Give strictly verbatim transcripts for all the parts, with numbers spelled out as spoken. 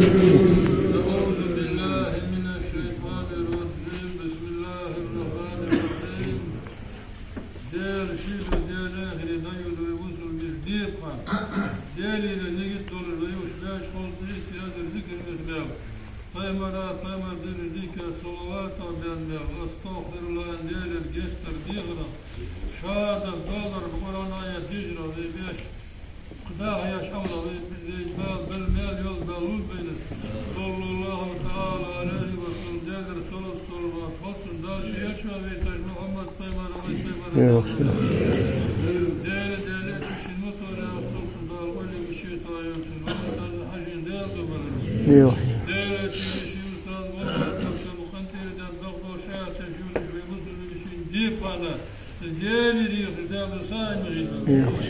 أعوذ بالله من الشيطان الرجيم. بسم الله الرحمن الرحيم. Даьла шийла, Даьла эхира дӀайода вай мусульмаш дийпхьа. Даьлера нигат долаш вай уж беш холца исти азар зикар мехмел. Пайхамара, пайхамара дина дика салаваташ бенмел. أستغفر الله, Даьлера гешт дар дехарах. Шадах долар Къуръан аят дешарах вай беш. Кхы даха еш Аллах вай, вай бала бел мел йола бала лулбайнас. صلى الله تعالى عليه وسلم, Даьлагара салот-салават хилда цунна, Дала ший элча вайташ Мухьаммад пайхамар, вай пайхамар. Даьла, Даьла элча ший мутӀахь яхаш цунна Дала валли вичи тайон цунна, вай устаза Хьажин Даьла дубараш. Даьла элча ший устаза валла, цунна къинтӀера ден дохбол шаярташ юрташ вай мусульмаш шин дийпхьа. Даьла рехаш Даьла сагӀийна гӀийла.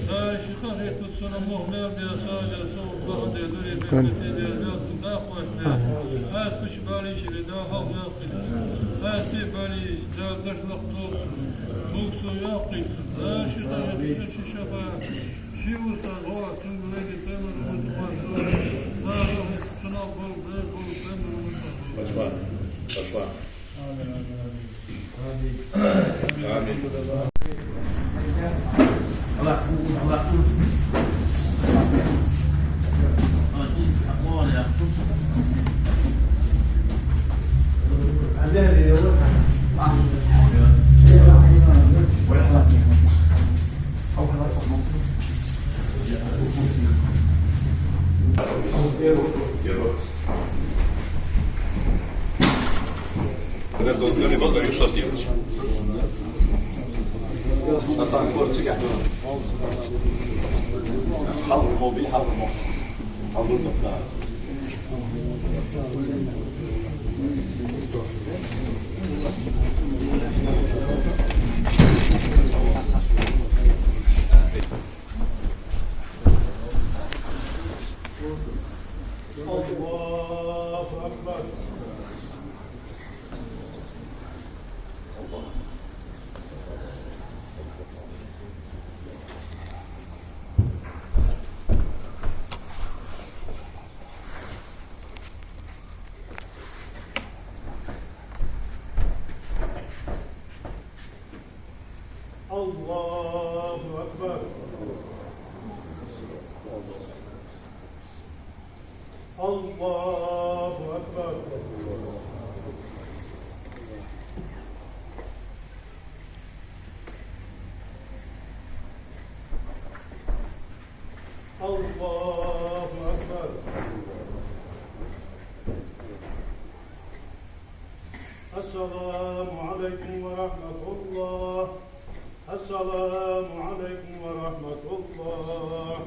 Дала ший къахетамца цунна мохк мел бе, сагӀа бе, сагӀа бахьа де, дуне бе, кете бе, Даьла цун дакъа кхоачаш бе. Амин. Хьаста чу бала йиш йолаш Дала хьалха йоаккхийта. Хьаста бала йиш, Дала даш лакхдолда. Муксо йоаккхийта. Дала ший къахетамца ший шафа, ший устаз гӀо, цунга леди пайхамар уммат гӀо. Дала цунах бола, бе бола пайхамар уммат гӀо. Аслан. Аслан. Хьалха мо бий, хьалха мо. Хьалха мо. أكبر. الله أكبر. الله أكبر. السلام عليكم ورحمة الله. السلام عليكم ورحمة الله.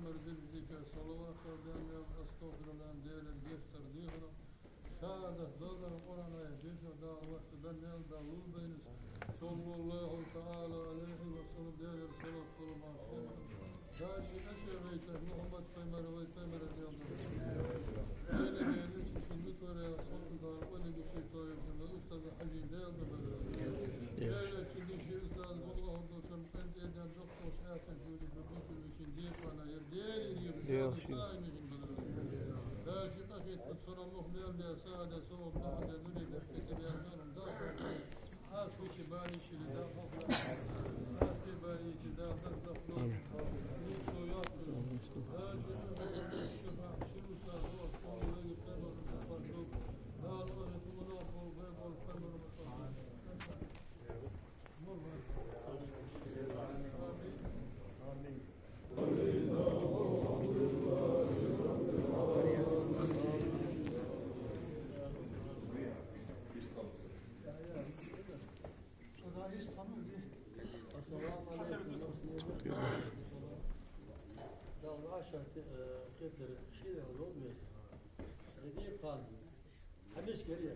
Дика салават, Дала, астагӀфируллахӀ, Дала, гештдар дехар, шахӀадат далар, Къуръан аят дешар, Дала, вахта беннел, Дала, лулбайнас. Саллаллаху таӀала алейхи ва саллам, Дала, салават, салам, Дала, ши кӀача вайта, Мухьаммад пайхамар, вай пайхамар, Дала, Дала, шин мутвара, саллаллаху, Дала, валига шайтоев, Дала, устаза хьажин, Дала, Дала, Дала, шин диши устаз, Аллаху, Дала, шин къинтӀе, Дала, آمين. Хьамис герья.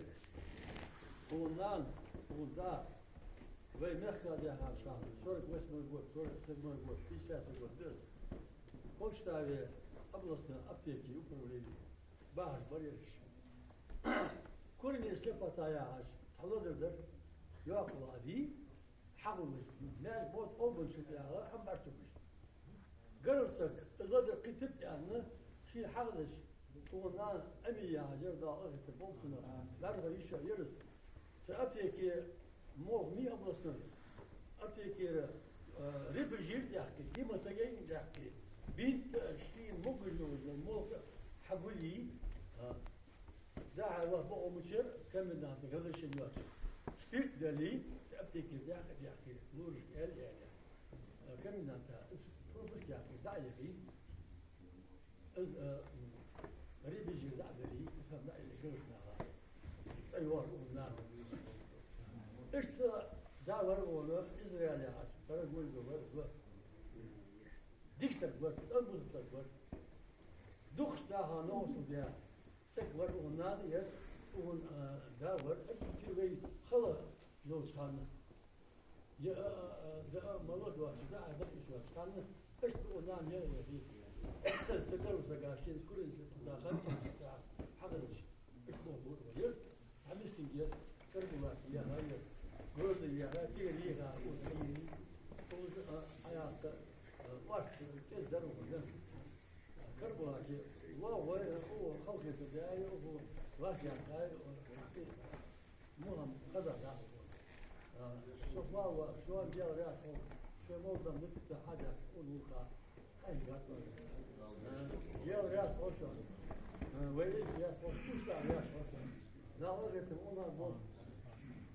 Хьона нана, хьона да, вай мехка даьхача хана, сорок восьмой год, сорок седьмой год, пятидесятый год да из. Кокчетаве областной аптеке управление бахаш бар ераш. Курение слепота яхаш цхьа лазар дар, йоккхал а вий, хьагулаш, маьрша боху къобанчул тӀехьагӀа хьамбартугаш. Гаргара саг, из лазар кхийтта аьнна, ший хьагулаш, хьона нана Амия яхаш яр, Дала къахетам болба цунах, лаьрхӀа йиша яр из. Цу аптеке мох мий областной, аптекера, э, репежир тӀехкхий, гематогейн тӀехкхий, бинт а, шийна могаш йолаш йола молха хьагулйий, а, дӀа-хьа ваха бокъо мичара, коменданта разрешени йоацаш. Спирт далий, цу аптекера дӀа-хьа дӀахкий, лорашка аьле, аьле. Коменданта из пропуск яьккхий, дӀа а яхий. Из, а, м, репежир дӀа а далий, из хӀама дӀа а яхий, гӀалгӀай наха. ЦӀа йоагӀар укхун нана. Иштта да вар хьона, Израиль яхача, Парагвайга вар, вар. Дика саг вар, цӀенбуза саг вар. Дукхача наха новкъостал даь саг вар укхун нана, ер укхун, а, да вар, а, вай хала йолча хана. Я, а, а, а, да, а, молодой, да, а, да, ещё, ханна, иштта укхун нана я, я, я. Сагару сагашкин, курин, да, хан, да, хагадаш, иштта боху, я. Хьамис тинге, Карабулак, я, я. Город, я, я, тига, я, я, у, я, я. Улуж, а, а, я, а, ваш, кез дару, я. Карабулак, я. Ва, ва, у, халхи, да, я, у, ваш, я, я, у, Мухьаммад, хаза да. А, со хьоахаву, шоана Даьла раьза хилва, шоай моллагӀа дитта хьадаьхка, ун вуха. Ай, гатта. А, Даьла раьза хилва шоана. А, вай из раьза хилва, вкуста раьза хилва шоана. Дала гӀетта, ун а бо.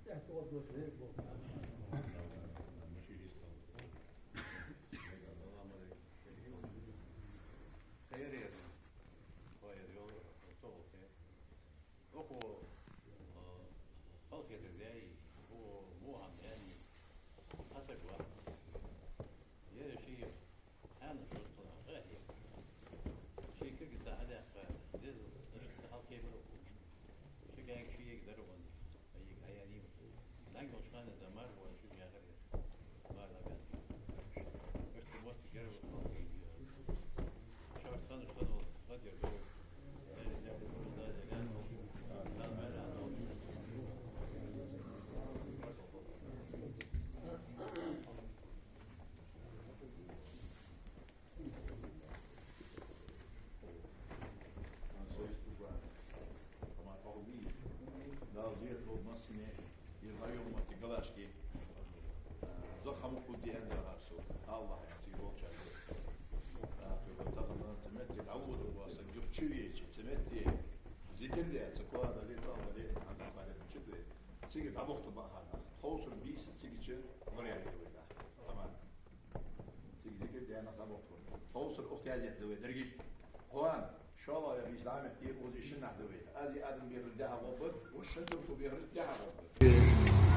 Эхь тӀа гӀо дош вер бо. Хайр яр. Хайр яр, йо, йо, йо. Оаха, а, халхетар даьй, оаха во хӀама даьннай, хьа саг вац. Ер ший хьанна шоаш тхона хьехье. Ший кагица хьадаьккха, деза, иштта хьалкхебар оаха. Ши гаьга ши йиӀиг дар оаха. Ай, ай, ай, ай. Нанг волча хана замар ван ши яхар. Дала зерат долда массане, ер хьай йола мотти галашки. Зах хӀама кхудде аьнна хӀарсо, Аллахь, цига волчаьрга. ТӀаккха тахан цу метте дӀаводар васа, юха чу веча, цу метте зикар де, цу коа дале, цӀа дале, хӀанз кхаьра чу ве. Цига дӀабахта баха нах. Тховсара бийса цига чу варяли вайна. Тамам. Цига зикар даьнна дӀабахта. Тховсара укх тезет да вай дерригаш. Кхоана, шоллагӀа бийса дӀа метте, укхаза шин нах да вай. Аз и адам бехараш дехьа гӀоргба, ва шин турту бехараш дехьа гӀоргба.